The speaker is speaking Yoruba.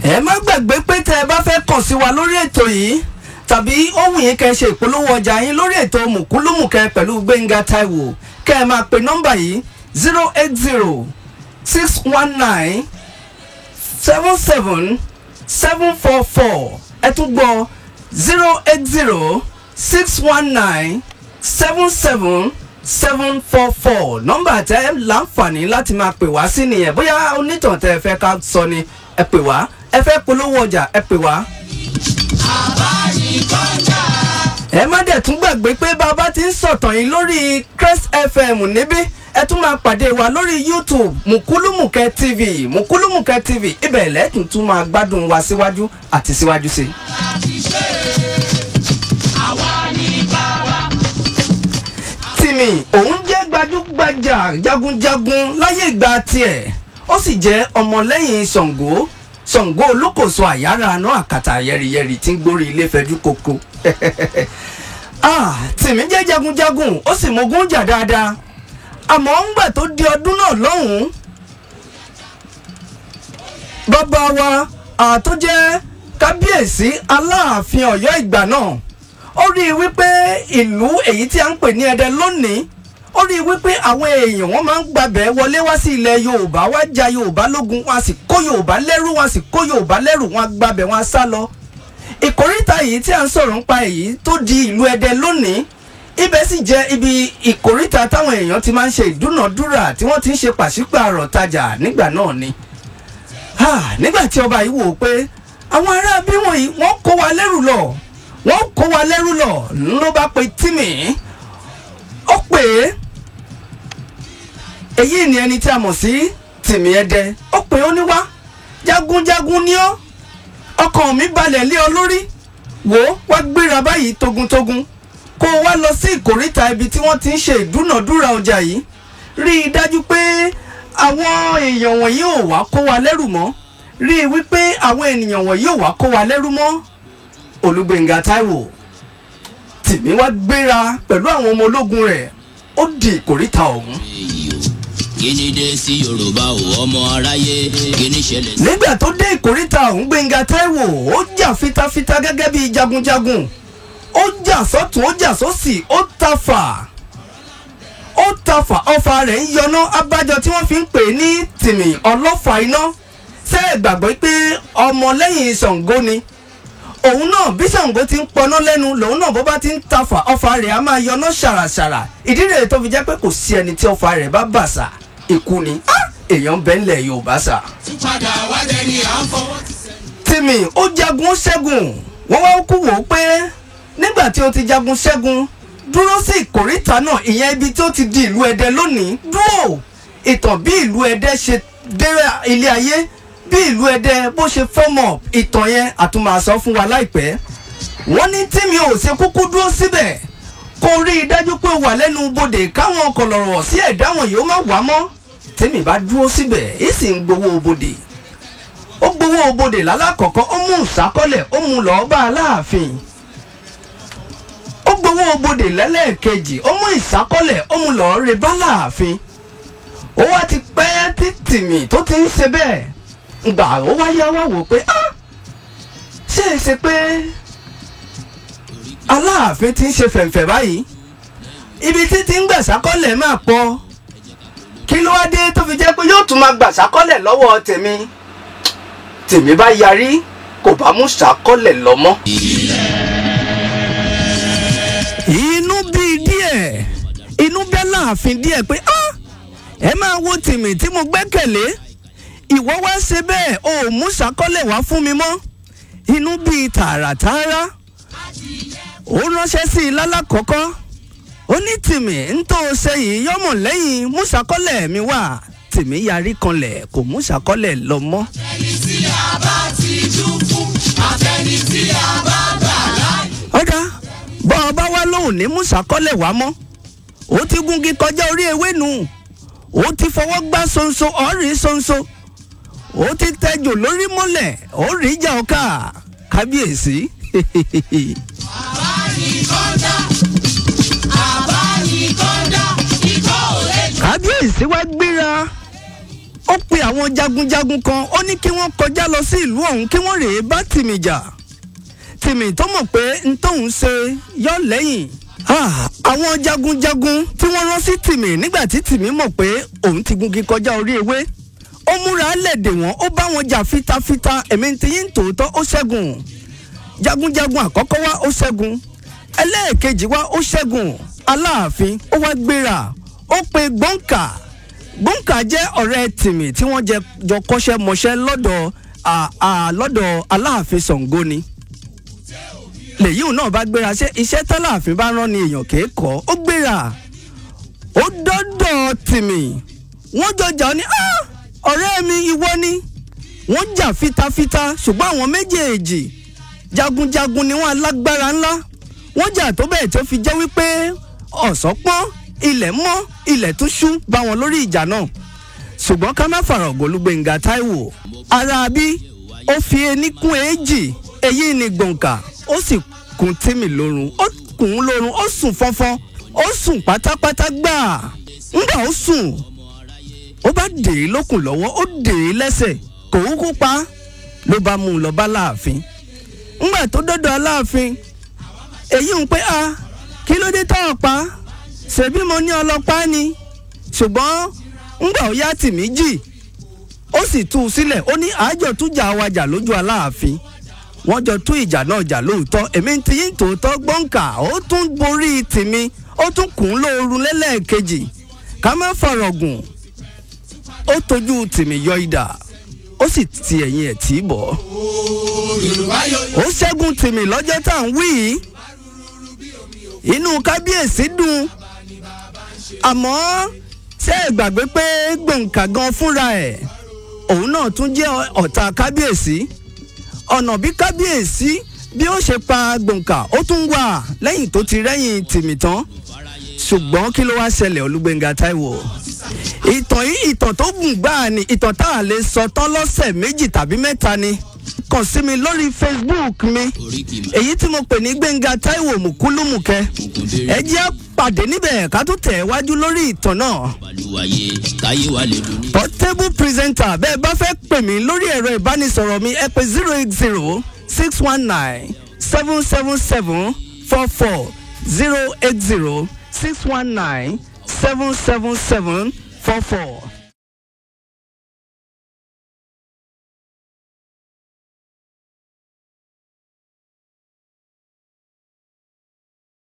Ẹ má gbàgbé pé tẹ́ ẹ bá fẹ́ kàn sí wa lórí ètò yìí tàbí ó wù yín kẹ́ ṣe ìpolówó ọjà yín lórí ètò Mùkúlùmùkẹ́ pẹ̀lú Gbẹ́ngà Táíwò, kẹ́ ẹ máa pe nọ́mbà yìí 08061977744. Ẹ tún gbọ́, 08061977744. Nọ́mbà tẹ́ láǹfààní láti máa pè wá sí nìyẹn. Bóyá onítàn tẹ́ ẹ fẹ́ ká sọ ni, ẹ pè wá. Ẹ fẹ́ polówó ọjà, ẹ pè wá. Ẹ má dẹ̀ tún gbàgbé pé bàbá ti ń sọ̀tàn yìí lórí Crest FM níbí, ẹ tún máa pàdé wa lórí YouTube Mùkúlùmùkẹ́ TV, Mùkúlùmùkẹ́ TV. Ibẹ̀ lẹ́tùn tún máa gbádùn wa síwájú àti síwájú sí i. Tìmì òun jẹ́ gbajúgbajà jagunjagun láyé ìgbà tiẹ̀, ó sì jẹ́ ọmọlẹ́yìn Ṣàngó, Ṣàngó Olúkòso àyàrá àná àkàtà yẹ̀rìyẹ̀rì tí ń gbórí ilé fẹjú koko. Tìmí jẹ́ jagunjagun, ó sì mogun jà dáadáa. Àmọ́ ńgbà tó di ọdún náà lọ́hùn-ún, bàbá wa tó jẹ́ kábíyèsí Aláàfin Ọ̀yọ́ ìgbà náà, ó rí i wípé ìlú èyí tí a ń pè ní Ẹdẹ lónìí, ó rí i wípé àwọn èèyàn wọn máa ń gbabẹ̀ wọlé wá sí ilẹ̀ Yorùbá, wá ja Yorùbá lógun, wọn a sì kó Yorùbá lẹ́rú, wọn a sì kó Yorùbá lẹ́rù, wọn a gbabẹ̀, wọn a sá lọ. Ìkóríta yìí tí a ń sọ̀rọ̀ nípa èyí tó di ìlú Ẹdẹ lónìí, ibẹ̀ sì jẹ́ ibi ìkóríta táwọn èèyàn ti máa ń ṣe ìdúnàdúrà, tí wọ́n ti ń ṣe pàṣípààrọ̀ tajà nígbà náà ni. Nígbà tí ọba yìí wò ó pé àwọn ará bí wọ̀nyí wọ́n kó wa lẹ́rù lọ, wọ́n kó wa lẹ́rù lọ, ló bá pe Tìmì. Ó pè é, èyí ni ẹni tí a mọ̀ sí Tìmì Ẹdẹ. Ó pè ó ní wá, jagunjagun ni ọ́, ọkàn mi balẹ̀ lé ọ lórí, wò ó wá gbéra báyìí togun-togun, kó o wá lọ sí ìkóríta ibi tí wọ́n ti ń ṣe ìdúnàdúrà ọjà yìí. Rí i dájú pé àwọn èèyàn wọ̀nyí ò wá kó wa lẹ́rù mọ́. Rí i wípé àwọn ènìyàn wọ̀nyí ò wá kó wa lẹ́rù mọ́. Olúgbénga Táíwò, Tìmí wá gbéra pẹ̀lú àwọn ọmọ ológun rẹ̀, ó di ìkóríta ọ̀hún. Kíni dé sí Yorùbá ò ọmọ aráyé, kíni ṣẹlẹ̀ sí. Nígbà tó dé ìkóríta ọ̀hún, Gbénga Táíwò ó jà fitafita gẹ́gẹ́ bí jagunjagun. Ó jà sọ́tún, ó jà sósì, ó tafà, ó tafà, ọfà rẹ̀ ń yọná. Abájọ tí wọ́n fi ń pè ní Tìmì ọlọ́fà iná. Ṣé ẹ gbàgbọ́ pé ọmọlẹ́yìn Ṣàngó ni òun náà? Bí Ṣàngó ti ń pọná lẹ́nu lòun náà, bó bá ti ń tafà, ọfà rẹ̀ á máa yọná ṣàràṣàrà. Ìdí rẹ̀ tó fi jẹ́ pé kò sí ẹni tí ọfà rẹ̀ bá bàṣà ikú ni. Èèyàn bẹ́ẹ̀ ńlẹ̀ Yorùbá sà. Tìmì ó jagun ṣẹ́gun. Wọ́n wá kú wò ó pé nígbà tí ó ti jagun ṣẹ́gun, dúró sí ìkóríta náà, ìyẹn ibi tí ó ti di ìlú Ẹdẹ lónìí. Dúró ìtàn bí ìlú Ẹdẹ ṣe dé ilé ayé, bí ìlú Ẹdẹ bó ṣe fọ́mọ̀, ìtàn yẹn àtúmọ̀ fún wa láìpẹ́. Wọ́n ní Tìmì ò ṣe kúkú dúró síbẹ̀, kó rí i dájú pé ó wà lẹ́nu bodè káwọn kọlọ̀rọ̀ sí ẹ̀dá wọn yóò má wá mọ́. Tìmì bá dúró síbẹ̀, èyí sì ń gbowó bodè. Ó gbowó bodè lálákọ̀ọ́kọ́, ó mú ìsákọ́lẹ̀, ó mú lọ́ọ́ bá Aláàfin. Ó gbowó bodè lẹ́lẹ́ẹ̀kejì, ó mú ìsákọ́lẹ̀, ó mú lọ́ọ́ re bá Láàfin. Ó wá ti pẹ́ tí Tìmì tó ti ń ṣe bẹ́ẹ̀. Gbà ó wá yá wá wò pé ṣé é ṣe pé Aláàfin ti ń ṣe fẹ̀ǹfẹ̀ báyìí? Ibi tí ti ń gbà sákọ́lẹ̀ máa pọ̀. Kí ló wá dé tó fi jẹ́ pé yóò tún máa gbà sákọ́lẹ̀ lọ́wọ́ tèmi? Tìmí bá yarí, kò bá mú sákọ́lẹ̀ lọ mọ́. Inú bí díẹ̀, inú bẹ́ Láàfin díẹ̀ pé ẹ máa wo Tìmì tí mo gbẹ́kẹ̀lé, ìwọ wá ṣe bẹ́ẹ̀, o ò mú sákọ́lẹ̀ wá fún mi mọ́. Inú bíi tààràtààrà. Ó ránṣẹ́ sí i lálákọ̀ọ́kọ́, ó ní Tìmì ń tó o ṣe yìí yọ́mọ̀ lẹ́yìn, mú sákọ́lẹ̀ mi wá. Tìmí yarí kanlẹ̀, kò mú sákọ́lẹ̀ lọ mọ́. Àtẹni tí a bá ti jú fún, àtẹni tí a bá gbà láyè. Ọ̀dà bọ́ ọ bá wá lóhùn ní mú sákọ́lẹ̀ wá mọ́, ó ti gúngi kọjá orí ewé nù, ó ti fọwọ́ gbá ṣonṣo, ọ̀rí ṣonṣo, ó ti tẹjò lórí mọ́lẹ̀, ó rí ìjà ọ̀ka. Kábíyèsí. Àbánikọ́ndá, àbánikọ́ndá, ikọ́ ò lè jù. Kábíyèsí. Kábíyèsí wá gbéra, ó pe àwọn jagunjagun kan, ó ní kí wọ́n kọjá lọ sí ìlú ọ̀hún kí wọ́n rèé bá Tìmì jà. Tìmì tó mọ̀ pé n tóun ṣe yọ lẹ́yìn. Àwọn jagunjagun tí wọ́n rán sí Tìmì, nígbà tí Tìmì mọ̀ pé òun ti gungi kọjá orí ewé, ó múra lẹ̀dẹ̀ wọ́n, ó bá wọn jà fitafita. Èmi ti yín tòótọ́, ó ṣẹ́gun. Jagunjagun àkọ́kọ́ wá, ó ṣẹ́gun. Ẹlẹ́ẹ̀kejì wá, ó ṣẹ́gun. Aláàfin ó wá gbéra, ó pe Gbọ̀ǹkà. Gbọ̀ǹkà jẹ́ ọ̀rẹ́ Tìmì tí wọ́n jọ kọ́ṣẹ́ mọṣẹ́ lọ́dọ̀ Aláàfin Ṣàngó ni. Lèyí náà bá gbéra, ṣe iṣẹ́ tálàfin bá rán ni èèyàn kéèkọ́. Ó gbéra, ó dọ́dọ̀ Tìmì, wọ́n jọ jà. Ó ní, "Ọ̀rẹ́ mi, ìwọ ni." Wọ́n jà fitafita, ṣùgbọ́n àwọn méjèèjì jagunjagun ni wọ́n, alágbára ńlá. Wọ́n jà tó bẹ́ẹ̀ tó fi jẹ́ wípé ọ̀sán pọ́n, ilẹ̀ mọ́, ilẹ̀ tún ṣú bá wọn lórí ìjà náà. Ṣùgbọ́n ká má fàrọ̀, Olúgbénga Táíwò ara bí ó fi ení kún èjì, èyí ni Gbọ̀ǹkà, ó sì kún Tìmì lórun, ó kùn ún lórun, ó sùn fọ́nfọ́n, ó sùn pátápátá gbáà. Ńgbà ó sùn, ó bá dè é lókùn lọ́wọ́, ó dè é lẹ́sẹ̀, kò kúkú pa, ló bá mú un lọ bá láàfin. Ńgbà tó dọ́dọ̀ Aláàfin, èyí ń pé, "A kí ló dé tọ́ ọ pa? Ṣebí mo ní ọlọ́pàá ni." Ṣùgbọ́n ńgbà ó yá, Tìmí jì, ó sì tú u sílẹ̀. Ó ní àjọ tújà wájà lójú Aláàfin. Wọ́n jọ tú ìjà náà jà lóòótọ́. Èmi ti yín tòótọ́, Gbọ̀ǹkà ó tún borí Tìmí, ó tún kùn ún lóorun lẹ́lẹ́ẹ̀kejì. Ká má fọ̀rọ̀ gùn, ó tójú Tìmí yọ idà, ó sì ti ẹ̀yìn ẹ̀ tì í bọ̀. Ó ṣẹ́gun Tìmí lọ́jọ́ tá à ń wí yìí. Inú kábíyèsí dùn, àmọ́ ṣé ẹ gbàgbé pé Gbọ̀ǹkà gan fúnra ẹ̀, òun náà tún jẹ́ ọ̀tá kábíyèsí? Ọ̀nà bí kábíyèsí bí ó ṣe pa Gbọ̀ǹkà, ó tún wà lẹ́yìn tó ti rẹ́yìn Tìmì tán. Ṣùgbọ́n kí ló wá ṣẹlẹ̀, Olúgbénga Táíwò? Ìtàn yìí, ìtàn tó gùn gbáà ni, ìtàn tá a lè sọ tán lọ́sẹ̀ 2 tàbí 3 ni. Kàn sí mi lórí Facebook mi, èyí tí mo pè ní Gbénga Táíwò Mùkúlùmùkẹ́. Ẹ jẹ́ á pàdé níbẹ̀ ká tó tẹ̀ wájú lórí ìtàn náà. Portable presenter, bẹ́ẹ̀ bá fẹ́ pè mí lórí ẹ̀rọ ìbánisọ̀rọ̀ mi, ẹ pè 08061977744, 08061977744.